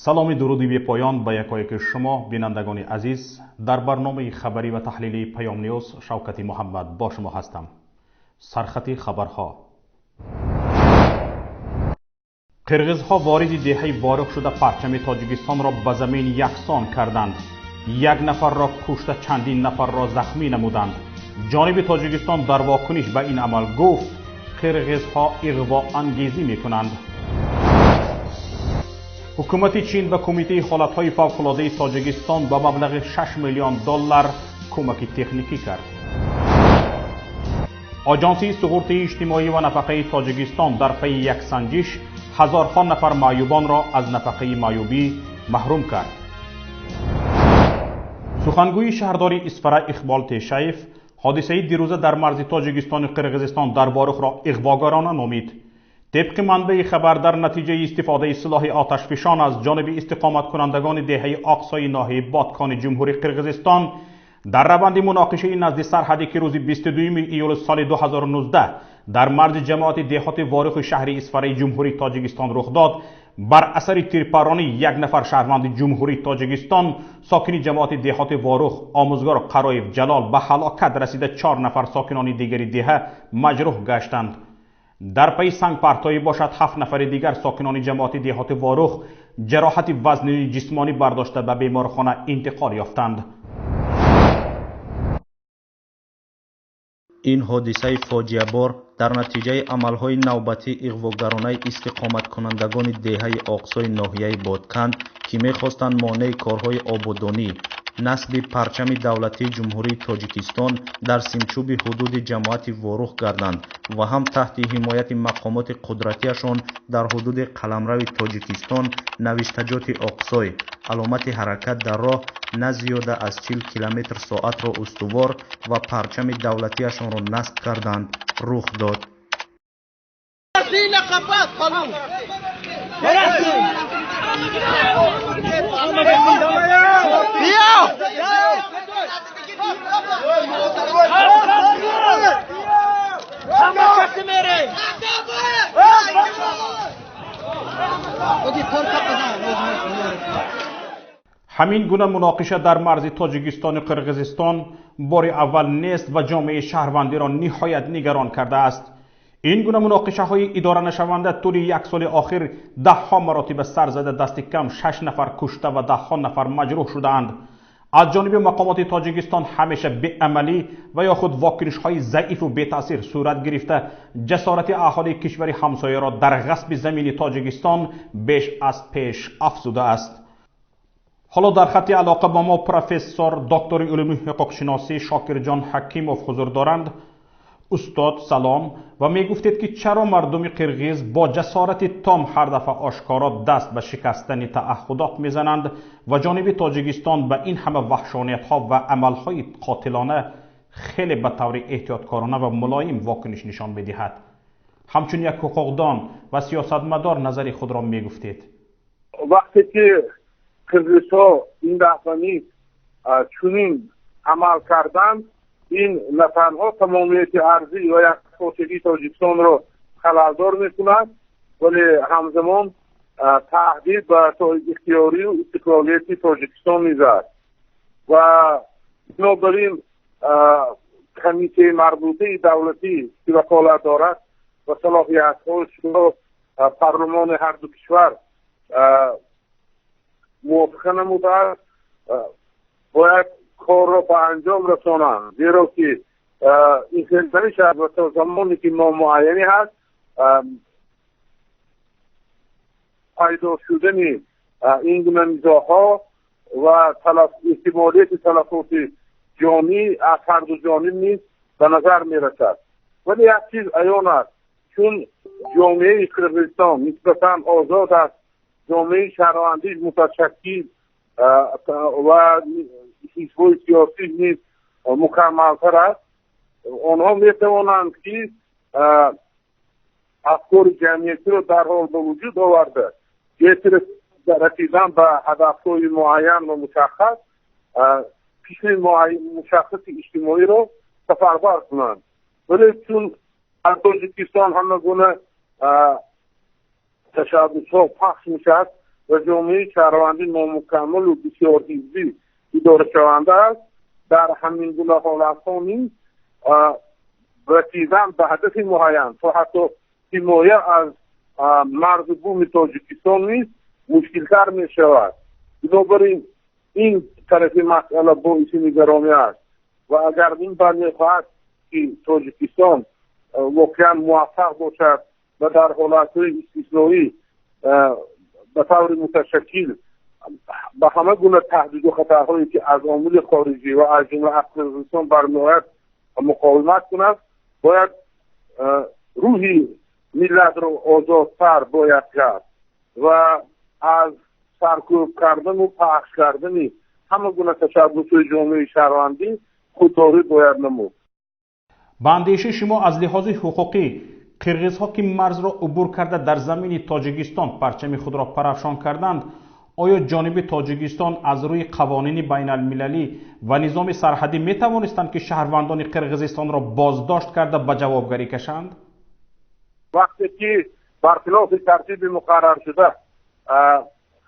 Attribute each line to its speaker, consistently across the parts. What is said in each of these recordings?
Speaker 1: Саломи дуруди бепоён ба якояки шумо бинандагони азиз. Дар барномаи хабарӣ ва таҳлилии Паём Ньюз Шавкати Муҳаммад бо шумо ҳастам. Сархати хабарҳо. Қирғизҳо вориди деҳаи Ворух шуда парчами Тоҷикистонро ба замин яксон карданд. Як нафарро кушта, чандин нафарро захмӣ намуданд. Ҷониби Тоҷикистон дар вокуниш ба ин амал гуфт, қирғизҳо иғвоангезӣ мекунанд. Ҳукумати Чин ба Кумитаи ҳолатҳои фавқулодаи Тоҷикистон ба маблағи 6 миллион доллар кӯмаки техникӣ кард. Оҷонсии суғуртаи иҷтимоӣ ва нафақаи Тоҷикистон дар пайи як санҷиш ҳазорҳо нафар маъюбонро аз нафақаи маъюбӣ маҳрум кард. Сухангӯи шаҳрдори Исфара Иқбол Тешаев ҳодисаи дирӯза дар марзи Тоҷикистону Қирғизистон дар Ворухро иғвогарона номид. Тибқи манбаи хабар, дар натиҷаи истифодаи силоҳи оташфишон аз ҷониби истиқоматкунандагони деҳаи Оқсои ноҳияи Бодкони ҷумҳурии Қирғизистон дар раванди муноқишаи назди сарҳаде, ки рӯзи 22 июли соли 2019 дар марзи ҷамоати деҳоти Ворухи шаҳри Исфараи ҷумҳурии Тоҷикистон рух дод, бар асари тирпаронӣ як нафар шаҳрванди ҷумҳурии Тоҷикистон, сокини ҷамоати деҳоти Ворух, омӯзгор Қароев Ҷалол ба ҳалокат расида, 4 нафар сокинони дигари деҳа маҷрӯҳ гаштанд. Дар пайи сангпартоӣ бошад, 7 нафари дигар сокинони ҷамоати деҳоти Ворух ҷароҳати вазнини ҷисмонӣ бардошта ба беморхона интиқол ёфтанд.
Speaker 2: Ин ҳодисаи фоҷиабор дар натиҷаи амалҳои навбатии иғвогаронаи истиқоматкунандагони деҳаи Оқсои ноҳияи Бодканд, ки мехостанд монеи корҳои ободонӣ, насби парчами давлатии ҷумҳурии Тоҷикистон дар симчӯби ҳудуди ҷамоати Ворух гарданд ва ҳам таҳти ҳимояти мақомоти қудратиашон дар ҳудуди қаламрави Тоҷикистон навиштаҷоти Оқсой, аломати ҳаракат дар роҳ на зиёда аз 40 километр соатро устувор ва парчами давлатиашонро насб карданд, рух дод.
Speaker 1: Ҳамин гуна муноқиша дар марзи Тоҷикистону Қирғизистон бори аввал нест ва ҷомеаи шаҳрвандиро ниҳоят нигарон кардааст. Ин гуна муноқишаҳои идоранашаванда тӯли як соли охир даҳҳо маротиба сар зада, дасти кам 6 нафар кушта ва даҳҳо нафар маҷрӯҳ шудаанд. Аз ҷониби мақомоти Тоҷикистон ҳамеша беамалӣ ва ё худ вокунишҳои заифу бетаъсир сурат гирифта, ҷасорати аҳолии кишвари ҳамсояро дар ғасби замини Тоҷикистон беш аз пеш афзудааст. Ҳоло дар хатти алоқа бо мо профессор, доктори улуми ҳуқуқшиносӣ Шокирҷон Ҳакимов ҳузур доранд. Устод, салом. Ва мегуфтед, ки чаро мардуми қирғиз бо ҷасорати том ҳар дафъа ошкоро даст ба шикастани таъаҳҳудот мезананд ва ҷониби Тоҷикистон ба ин ҳама ваҳшониятҳо ва амалҳои қотилона хеле ба таври эҳтиёткорона ва мулоим вокуниш нишон медиҳад? Ҳамчун як ҳуқуқдон ва сиёсатмадор назари худро мегуфтед.
Speaker 3: Вақте ки қирғизҳо ин дафъа низ чунин амал карданд, ин на танҳо тамомияти арзӣ ва якпорчагии Тоҷикистонро халалдор мекунад, вале ҳамзамон таҳдид ба ихтиёрию истиқлолияти Тоҷикистон низ аст. Ва бинобар ин комитаи марбутаи давлатӣ, ки ваколат дорад ва салоҳиятҳояшро парлумони ҳарду кишвар мувофиқа намудааст, бояд корро ба анҷом расонанд, зеро ки ин хел намешавад ва то замоне ки номуайянӣ ҳаст, пайдо шудани ин гуна низоъҳо ва эҳтимолияти талафоти ҷонӣ аз ҳарду ҷониб низ ба назар мерасад. Вале як чиз аён аст, чун ҷомеаи Қирғизистон нисбатан озод аст, ҷомеаи шаҳрвандиш муташаккил ва ҳизбҳои сиёсӣ низ мукаммалтар аст, онҳо метавонанд, ки афкори ҷамъиятиро дарҳол ба вуҷуд оварда, ҷиҳати расидан ба ҳадафҳои муайян ва мушаххас, фикри мушаххаси иҷтимоиро сафарбар кунанд. Вале чун дар Тоҷикистон ҳама гуна ташаббусҳо пахш мешавад, ва ҷомеаи шаҳрвандӣ номукаммалу бисёрҳизбӣ идорашаванда аст, дар ҳамин гуна ҳолатҳо низ расидан ба ҳадафи муайян то ҳатто ҳимоя аз марзу буми Тоҷикистон низ мушкилтар мешавад. Бинобар ин ин тарафи масъала боиси нигаронӣ аст ва агар ин бар мехоҳад, ки Тоҷикистон воқеан муваффақ бошад ва дар ҳолатҳои истисноӣ ба таври муташаккил ба ҳама гуна таҳдиду хатарҳое, ки аз омили хориҷӣ ва аз ҷумла аз Қирғизистон бармеояд, муқовимат кунад, бояд рӯҳи миллатро озодтар бояд кард ва аз саркӯб кардану пахш кардани ҳама гуна ташаббусҳои ҷомеаи шаҳрвандӣ худдорӣ бояд намуд.
Speaker 1: Ба андешаи шумо, аз лиҳози ҳуқуқӣ қирғизҳо, ки марзро убур карда дар замини Тоҷикистон парчами худро парафшон карданд, оё ҷониби Тоҷикистон аз рӯи қавонини байналмилалӣ ва низоми сарҳадӣ метавонистанд, ки шаҳрвандони Қирғизистонро боздошт карда ба ҷавобгарӣ кашанд?
Speaker 3: Вақте ки бархилофи тартиби муқарраршуда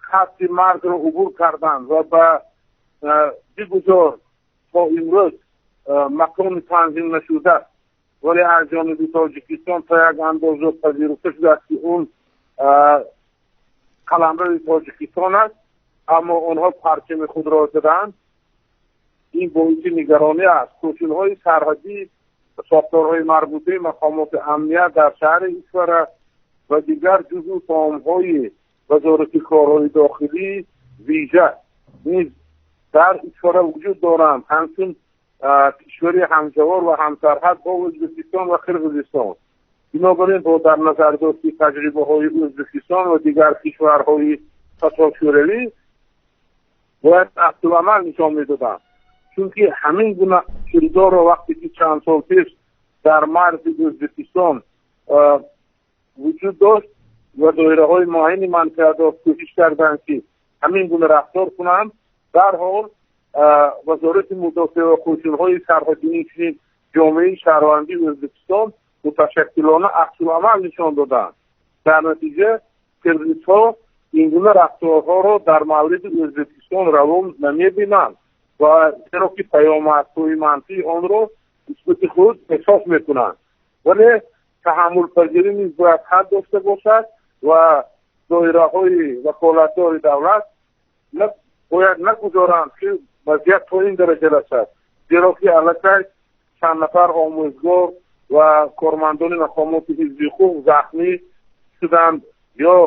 Speaker 3: хатти марзро убур карданд ва ба бигузор то имрӯз макони танзим нашуда, вале аз ҷониби Тоҷикистон то як андоза пазируфта шудааст, ки он қаламрави Тоҷикистон аст, аммо онҳо парчами худро заданд, ин боиси нигаронӣ аст. Кӯшинҳои сарҳадӣ, сохторҳои марбутаи мақомоти амният дар шаҳри Исфара ва дигар ҷузъу томҳои Вазорати корҳои дохилӣ вижа низ дар Исфара вуҷуд доранд, ҳамчун кишвари ҳамҷавор ва ҳамсарҳад бо Ӯзбекистон ва Қирғизистон. Бинобар ин, бо дар назардошти таҷрибаҳои Ӯзбекистон ва дигар кишварҳои пасошӯравӣ бояд аксуламал нишон медоданд, чунки ҳамин гуна кирдорро вақте ки чанд сол пеш дар марзи Ӯзбекистон вуҷуд дошт ва доираҳои муайяни манфиатдор кӯшиш карданд, ки ҳамин гуна рафтор кунанд, дарҳол Вазорати мудофиа ва қӯшинҳои сарҳадӣ, инчунин ҷомеаи шаҳрвандии Ӯзбекистон муташаккилона аксуламал нишон доданд. Дар натиҷа қирғизҳо ин гуна рафторҳоро дар мавриди Ӯзбекистон раво намебинанд ва зеро ки паёмадҳои манфии онро нисбати худ эҳсос мекунанд. Вале таҳаммулпазирӣ низ бояд ҳад дошта бошад ва доираҳои ваколатдори давлат бояд нагузоранд, ки вазъият то ин дараҷа расад, зеро ки аллакай чанд нафар омӯзгор ва кормандони мақомоти ҳифзи ҳуқуқ захмӣ шуданд ё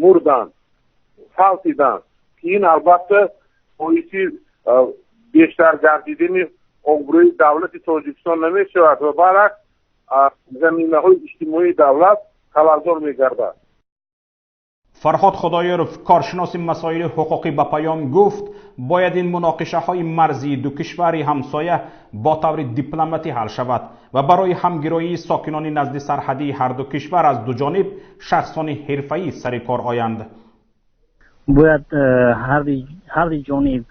Speaker 3: мурданд, фавтиданд, ки ин албатта боиси бештар гардидани обрӯи давлати Тоҷикистон намешавад ва баръакс заминаҳои иҷтимоии давлат халалдор мегардад.
Speaker 1: Фарҳод Худоёров, коршиноси масоили ҳуқуқӣ, ба Паём гуфт, бояд ин муноқишаҳои марзии ду кишвари ҳамсоя бо таври дипломатӣ ҳал шавад ва барои ҳамгироии сокинони назди сарҳадии ҳар ду кишвар аз ду ҷониб шахсони ҳирфаӣ сари кор оянд.
Speaker 4: Бояд ҳар ҷониб,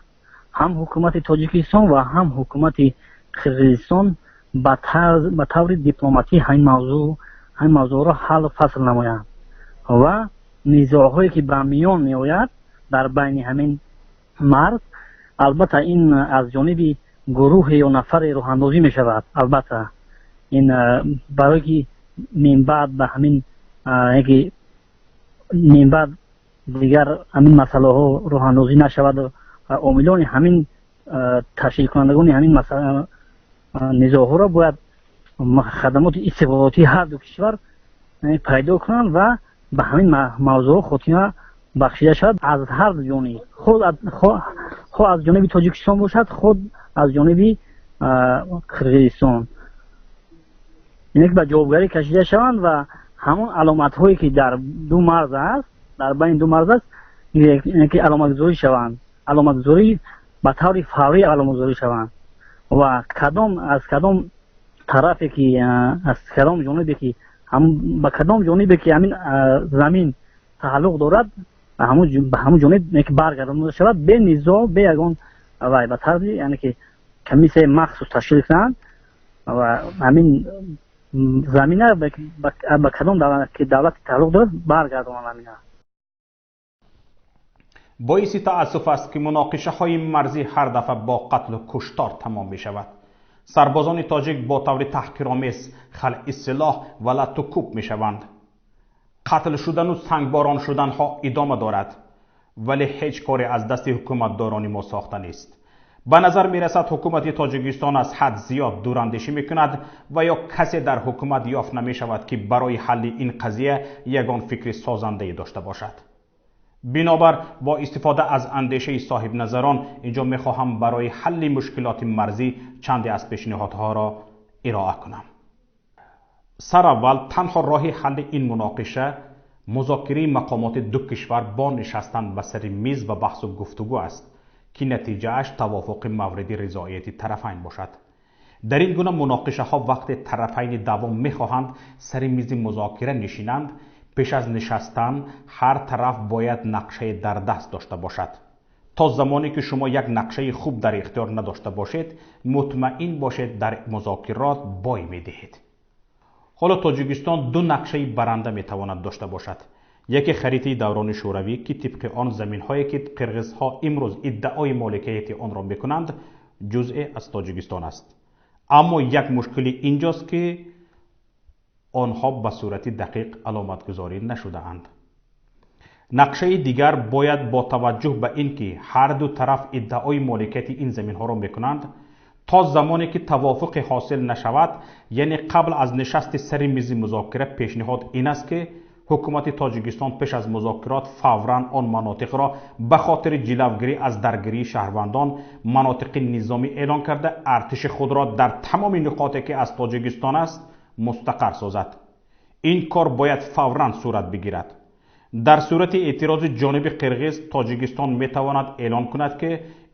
Speaker 4: ҳам ҳукумати Тоҷикистон ва ҳам ҳукумати Қирғизистон, ба таври дипломатӣ ҳамин мавзӯъро ҳаллу фасл намоянд ва низоъҳое, ки ба миён меояд дар байни ҳамин марз, албатта ин аз ҷониби гурӯҳе ё нафаре роҳандозӣ мешавад. Албатта ин барое ки минбаъд ба ҳамин ки минбаъд дигар ҳамин масъалаҳо роҳандозӣ нашавад ва омилони ҳамин, ташкилкунандагони ҳамин низоъҳоро бояд хадамоти истихборотии ҳар ду кишвар пайдо кунанд ва ба ҳамин мавзӯъҳо хотима бахшида шавад аз ҳар ду ҷониб, хоҳ аз ҷониби Тоҷикистон бошад, хоҳ аз ҷониби Қирғизистон, ине ки ба ҷавобгарӣ кашида шаванд ва ҳамон аломатҳое, ки дар ду марз аст, дар байни ду марз аст, ки аломатгузорӣ шаванд, аломатгузорӣ ба таври фаврӣ аломатгузорӣ шаванд ва кадом аз кадом тарафе ки, аз кадом ҷонибе ки, ба кадом ҷонибе ки ҳамин замин тааллуқ дорад, ба ҳамон ҷониб баргардонида шавад бе низоъ, бе ягон вай, ба тарзи яъне ки комиссияи махсус ташкил кунанд ва ҳамин замина ба кадом давлати тааллуқ дорад, баргардонанд ҳамина.
Speaker 1: Боиси таассуф аст, ки муноқишаҳои марзӣ ҳар дафъа бо қатлу куштор тамом мешавад. Сарбозони тоҷик бо таври таҳқиромез халъи силоҳ ва латту кӯб мешаванд. Қатл шудану сангборон шуданҳо идома дорад, вале ҳеҷ коре аз дасти ҳукуматдорони мо сохта нест. Ба назар мерасад, ҳукумати Тоҷикистон аз ҳад зиёд дурандешӣ мекунад ва ё касе дар ҳукумат ёфт намешавад, ки барои ҳалли ин қазия ягон фикри созандае дошта бошад. Бинобар бо истифода аз андешаи соҳибназарон инҷо мехоҳам барои ҳалли мушкилоти марзӣ чанде аз пешниҳодҳоро ироа кунам. Сараввал, танҳо роҳи ҳалли ин муноқиша музокираи мақомоти ду кишвар бо нишастан ба сари миз ва баҳсу гуфтугӯ аст, ки натиҷааш тавофуқи мавриди ризоияти тарафайн бошад. Дар ин гуна муноқишаҳо вақте тарафайни даъво мехоҳанд сари мизи музокира нишинанд, пеш аз нишастан ҳар тараф бояд нақшае дар даст дошта бошад. То замоне ки шумо як нақшаи хуб дар ихтиёр надошта бошед, мутмаин бошед, дар музокирот бой медиҳед. Ҳоло Тоҷикистон ду нақшаи баранда метавонад дошта бошад. Яке харитаи даврони шӯравӣ, ки тибқи он заминҳое, ки қирғизҳо имрӯз иддаои моликияти онро мекунанд, ҷузъе аз Тоҷикистон аст. Аммо як мушкилӣ инҷост, ки онҳо ба сурати дақиқ аломатгузорӣ нашудаанд. Нақшаи дигар бояд бо таваҷҷӯҳ ба ин ки ҳар ду тараф иддаои моликияти ин заминҳоро мекунанд, то замоне ки тавофуқе ҳосил нашавад, яъне қабл аз нишасти сари мизи музокира, пешниҳод ин аст, ки ҳукумати Тоҷикистон пеш аз музокирот фавран он манотиқро ба хотири ҷилавгирӣ аз даргирии шаҳрвандон манотиқи низомӣ эълон карда, артиши худро дар тамоми нуқоте, ки аз Тоҷикистон аст, мустақар созад. Ин кор бояд фавран сурат бигирад. Дар сурати эътирози ҷониби қирғиз, Тоҷикистон метавонад эълон кунад, ки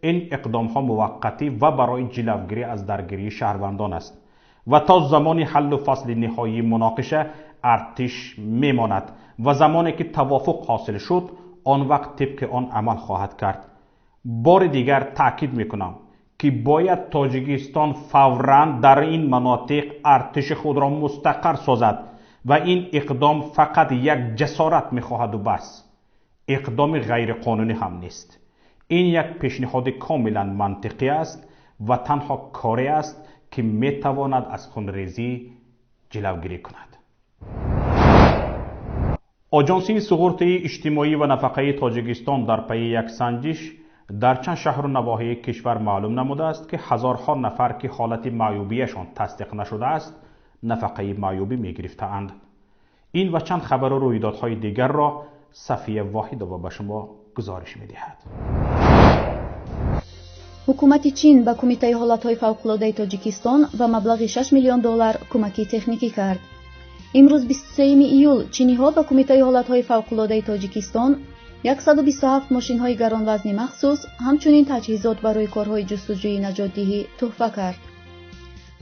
Speaker 1: ин иқдомҳо муваққатӣ ва барои ҷилавгирӣ аз даргирии шаҳрвандон аст ва то замони ҳаллу фасли ниҳоии муноқиша артиш мемонад ва замоне ки тавофуқ ҳосил шуд, он вақт тибқи он амал хоҳад кард. Бори дигар таъкид мекунам, ки бояд Тоҷикистон фавран дар ин манотиқ артиши худро мустақар созад ва ин иқдом фақат як ҷасорат мехоҳаду бас. Иқдоми ғайриқонунӣ ҳам нест. Ин як пешниҳоди комилан мантиқӣ аст ва танҳо коре аст, ки метавонад аз хунрезӣ ҷилавгирӣ кунад. Оҷонсии суғуртаи иҷтимоӣ ва нафақаи Тоҷикистон дар пайи як санҷиш дар чанд шаҳру навоҳии кишвар маълум намудааст, ки ҳазорҳо нафар, ки ҳолати маъюбияшон тасдиқ нашудааст, нафақаи маъюбӣ мегирифтаанд. Ин ва чанд хабару рӯйдодҳои дигарро Сафия Воҳидова ба шумо гузориш медиҳад.
Speaker 5: Ҳукумати Чин ба Кумитаи ҳолатҳои фавқулодаи Тоҷикистон ба маблағи 6 миллион доллар кӯмаки техникӣ кард. Имрӯз, 23 июл, чиниҳо ба Кумитаи ҳолатҳои фавқулодаи Тоҷикистон 127 мошинҳои гаронвазни махсус, ҳамчунин таҷҳизот барои корҳои ҷустуҷӯи наҷотдиҳӣ тӯҳфа кард.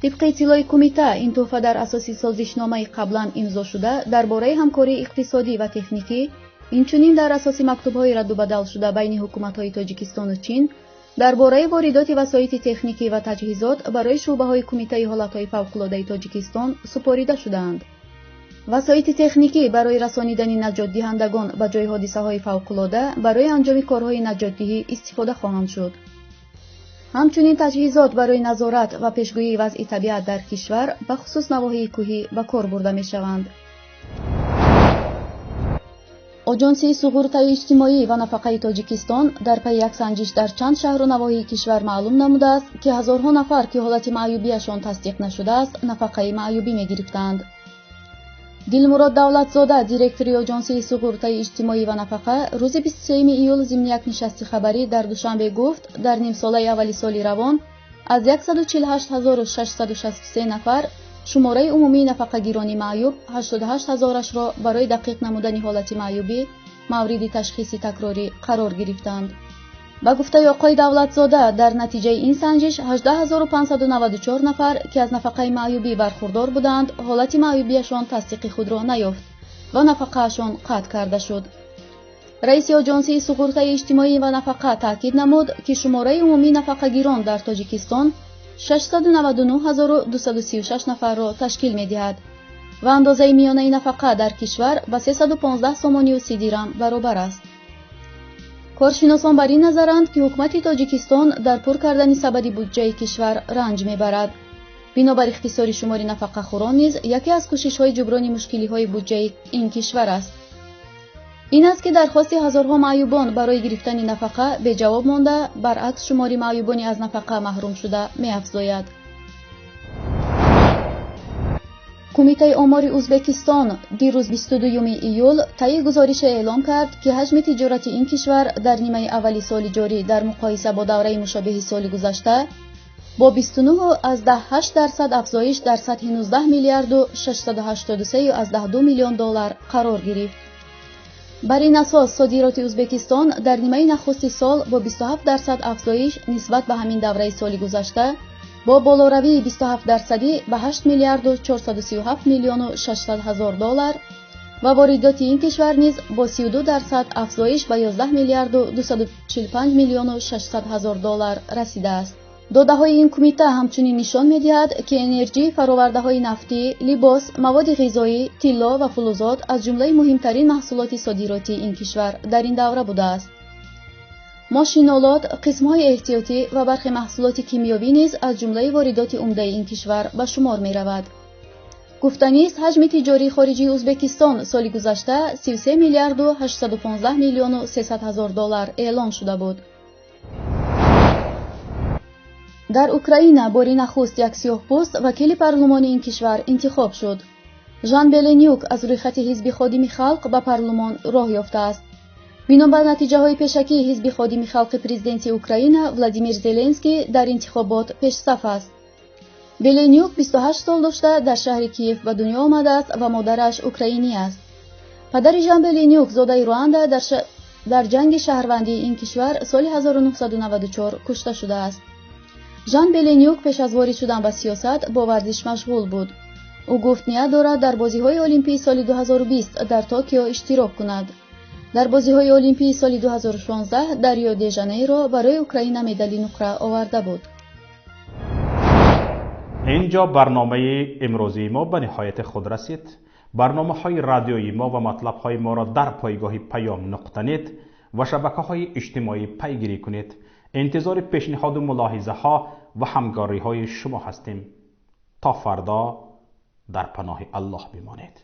Speaker 5: Тибқи иттилои кумита, ин тӯҳфа дар асоси созишномаи қаблан имзошуда дар бораи ҳамкории иқтисодӣ ва техникӣ, инчунин дар асоси мактубҳои раддубадалшуда байни ҳукуматҳои Тоҷикистону Чин дар бораи воридоти васоити техникӣ ва таҷҳизот барои шӯъбаҳои Кумитаи ҳолатҳои фавқулодаи Тоҷикистон супорида шудаанд. Васоити техникӣ барои расонидани наҷотдиҳандагон ба ҷои ҳодисаҳои фавқулода барои анҷоми корҳои наҷотдиҳӣ истифода хоҳанд шуд. Ҳамчунин таҷҳизот барои назорат ва пешгӯии вазъи табиат дар кишвар, бахусус навоҳии кӯҳӣ, ба кор бурда мешаванд. Оҷонсии суғуртаи иҷтимоӣ ва нафақаи Тоҷикистон дар пайи як санҷиш дар чанд шаҳру навоҳии кишвар маълум намудааст, ки ҳазорҳо нафар, ки ҳолати маъюбияшон тасдиқ нашудааст, нафақаи маъюбӣ мегирифтанд. Дилмурод Давлатзода, директори Оҷонсии суғуртаи иҷтимоӣ ва нафақа, рӯзи 23 июл зимни як нишасти хабарӣ дар Душанбе гуфт, дар нимсолаи аввали соли равон аз 148 663 нафар шумораи умумии нафақагирони маъюб 88 ҳазорашро барои дақиқ намудани ҳолати маъюбӣ мавриди ташхиси такрорӣ қарор гирифтанд. Ба гуфтаи оқои Давлатзода, дар натиҷаи ин санҷиш 18 594 нафар, ки аз нафақаи маъюбӣ бархурдор буданд, ҳолати маъюбияшон тасдиқи худро наёфт ва нафақаашон қатъ карда шуд. Раиси Оҷонсии суғуртаи иҷтимоӣ ва нафақа таъкид намуд, ки шумораи умумии нафақагирон дар Тоҷикистон 699 236 нафарро ташкил медиҳад ва андозаи миёнаи нафақа дар кишвар ба 315 сомонию 30 дирам баробар аст. Коршиносон бар ин назаранд, ки ҳукумати Тоҷикистон дар пур кардани сабади буҷаи кишвар ранҷ мебарад. Бинобар ихтисори шумори нафақахӯрон низ яке аз кӯшишҳои ҷуброни мушкилиҳои буҷаи ин кишвар аст. Ин аст, ки дархости ҳазорҳо маъюбон барои гирифтани нафақа беҷавоб монда, баръакс шумори маъюбони аз нафақа маҳрум шуда меафзояд. Кумитаи омори Узбекистон дирӯз 22 июл таи гузорише эълом кард, ки ҳаҷми тиҷорати ин кишвар дар нимаи аввали соли ҷорӣ дар муқоиса бо давраи мушобиҳи соли гузашта бо 29,8% афзоиш дар сатҳи 19 миллиарду 683,2 миллион доллар қарор гирифт. Бар ин асос содироти Узбекистон дар нимаи нахусти сол бо 27% афзоиш нисбат ба ҳамин давраи соли гузашта бо болоравии 27% ба 8 миллиарду 437 миллиону 600 ҳазор доллар ва воридоти ин кишвар низ бо 32% афзоиш ба 11 миллиарду 245 миллиону 600 ҳазор доллар расидааст. Додаҳои ин кумита ҳамчунин нишон медиҳад, ки энерҷӣ, фаровардаҳои нафтӣ, либос, маводи ғизоӣ, тилло ва фулузот аз ҷумлаи муҳимтарин маҳсулоти содиротии ин кишвар дар ин давра будааст. Мошинолот, қисмҳои эҳтиётӣ ва бархе маҳсулоти кимиёвӣ низ аз ҷумлаи воридоти умдаи ин кишвар ба шумор меравад. Гуфтанист, ҳаҷми тиҷории хориҷии Узбекистон соли гузашта 33 миллиарду 815 миллиону 300 ҳазор доллар эълон шуда буд. Дар Украина бори нахуст як сиёҳпӯст вакили парлумони ин кишвар интихоб шуд. Жан Беленюк аз рӯйхати ҳизби Ходими халқ ба парлумон роҳ ёфтааст. Бино ба натиҷаҳои пешакии ҳизби Ходими халқи президенти Украина Владимир Зеленский дар интихобот пешсаф аст. Беленюк 28 сол дошта дар шаҳри Киев ба дунё омадааст ва модараш украинӣ аст. Падари Жан Беленюк зодаи Руанда дар ҷанги шаҳрвандии ин кишвар соли 1994 кушта шудааст. Жан Беленюк пеш аз ворид шудан ба сиёсат бо варзиш машғул буд. Ӯ гуфт, ният дорад дар бозиҳои Олимпии соли 2020 дар Токио иштирок кунад. Дар бозиҳои Олимпии соли 2016 дар Рио де Жанейро барои Украина медали нуқра оварда буд.
Speaker 1: Инҷо барномаи имрӯзии мо ба ниҳояти худ расид. Барномаҳои радиои мо ва матлабҳои моро дар пойгоҳи паём нуқта нет ва шабакаҳои иҷтимоӣ пайгирӣ кунед. Интизори пешниҳоду мулоҳизаҳо ва ҳамкориҳои шумо ҳастем. То фардо дар паноҳи Аллоҳ бимонед.